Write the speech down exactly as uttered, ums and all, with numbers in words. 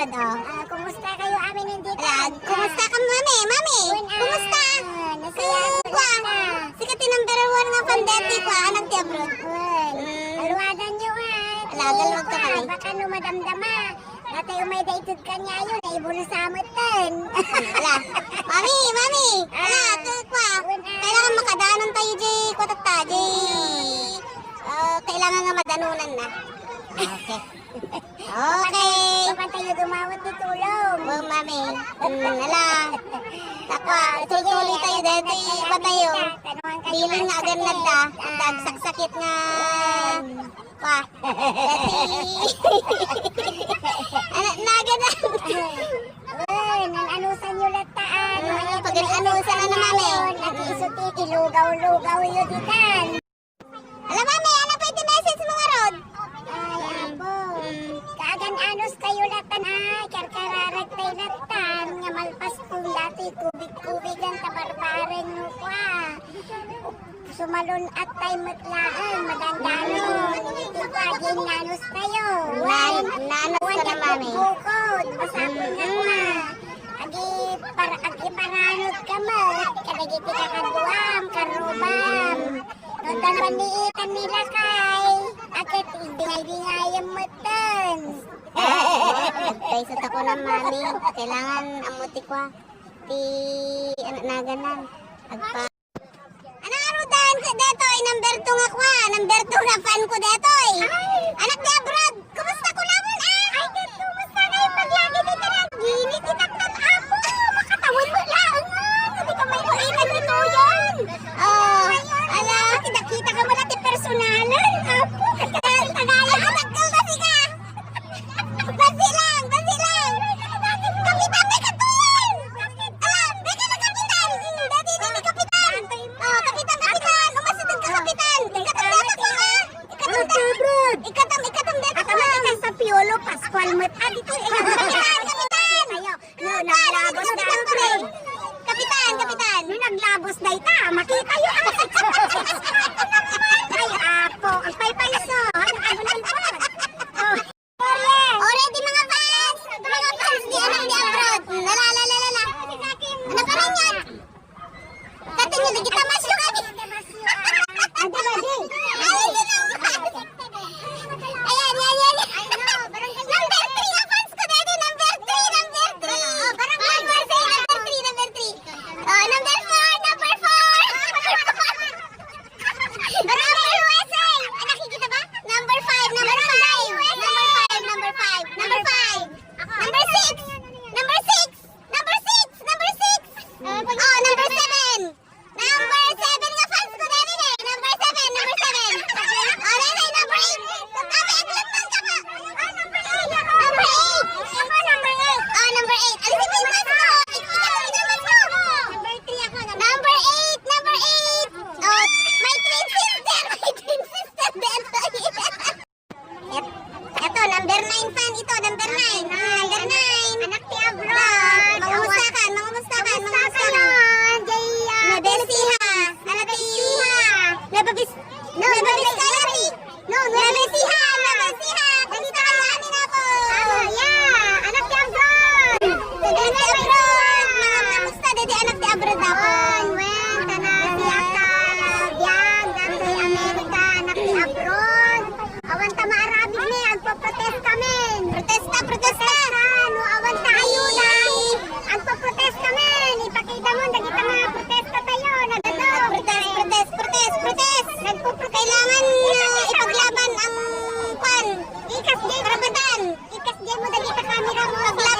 Oh. Ah, kumusta kayo amin dita? Ala, kumusta ka, Mami? Mami, kumusta? Nasaya ko, ah. Sika ti number one nga fan dati ko, ah, anak ti abroad. Wen. Mm. Aluadan nyo, ah. Ala, galwag ka, Mami. Baka no madamdama. Dati umay da itud kanya yun, ay ibulsa mo ten. Ala, Mami, Mami. Ala, ah, ko, ah. Wen, ah. Kailangan makadanon tayo, Jay. Kwatak ta, Jay. Ah, kailangan nga madanunan na. Okay. Okay. Papan tayo dumawat ni tulong. Oh, Mami. Mm, ala. Takwa, ituloy tayo dito, iba tayo. Biling nga agannad da. Dagsaksakit nga. Pa. Dati. Anak na agannad. Uy, nan-anusan nyo latta, ah. Ah, pag-anusan na naman, eh. Nag-iisot, ilugaw-lugaw yun, ditan. Ala, Mami, ano pa iti message mo ngarud? Ay, apo. Mm. Kaagan-anos kayo latan, ay, karkararag tayo latan, nga malpas kung dati kubig-kubigan ta barbareng mo kwa. Sumalun-at tayo met laeng, madandano. Iti kwa, agin-anos tayo. Nan-, nanos ka na, Mami. Bukod, masapul nga kwa. Agi, par-, agi paranud ka mo. Kadagiti kakaduam, karubam. No, dalwan ni itan ni lakay, aket ibingay-bingayem metten. Agpayso ta kuna, Mami. Kailangan ammo ti kua, ti anak naganan. Agpa-, ano, ano, dan, detoy, number two nga kua, number two nga fan ko detoy. Ay! Anak ti abroad. Kumusta ko laman, ah? Ay, ket kumusta nga ipaglagi ti talagini ti taktak, Apo? Makatawen mo laeng, ah. Hindi ka may makita dito yan. Oh, ala, kita-kita ka wala ti personalan, Apo. Ket ka Tagalog, anak ka, basi ka. Basi lang, basi lang. Kapitan, may katuyan. Ala, may ka na kapitan. Dati, dati, kapitan. Oh, kapitan, kapitan. Umasideg ka, kapitan. Kapitan, kapitan, ah. Ikatam, ikatam, ikatam, dati. Ikatam, ikatam, sa Piolo Pascual met. Ah, dito, eh. Kapitan, kapitan! Ayo. No, naglabos na. Kapitan, kapitan! No, naglabos na ita. Makita yun. Ay, apo. Ang paypay so. Ang agunan po. Oh. O, ready, mga fans? Mga fans, di anak di abroad. La, la, la, la, la. Ano pa rin yan? Dati nyo, di kita masyo kami. Ante, ready? Ay, hindi na. Ayan, yan, yan. Number three, ang fans ko dati. Number three, number three. Number three, number three. Oh, number four, number four. Barangay Hueseng! Ay, nakikita ba? Number five, number five. Number five, number five. Number five. Number six. Number six. Number six. Number six. Oh, number seven. Number seven nga fans ko dati eh. Number seven, number seven. Oh, dati, number eight. Ah, may aglapan ka pa. Ah, number eight. Number eight. Ako, number eight. Oh, number eight. Ano si Pin Fans ko? Ikaw, ikaw, ikaw, ikaw. Number three ako, number Number eight, number eight. Oh, my twin sister, my twin sister, Delta. Et-, eto, number nine fan ito, number nine. Mm, number nine. Anak ti abroad. Mangumusta ka, mangumusta ka, mangumusta ka. Jay, ah, Nueva Ecija. Nueva Ecija. Nueva Vizcaya. Nueva Vizcaya, Ri. No, Nueva Ecija, Nueva Ecija. Kumusta kayo, amin, apo? Ah, yeah. Anak ti abroad. Anak ti abroad. Mga kamusta, dadi anak ti abroad, apo? Ay, wen, tana, siya ka, biag, dati Amerika, anak ti abroad. Awan ta maarabid mi, agpaprotesta mi. Protesta, protesta. Protesta, no, awan ta ayuna. Agpaprotesta mi. Ipakita mo, dagita mga protesta tayo. Nagano? Protest, protest, protest, protest. Nagpuprotesta. Kailangan, ah, ipaglaban ang, kwan, ikas di karapatan. Ikas di mo dagita kamera mo.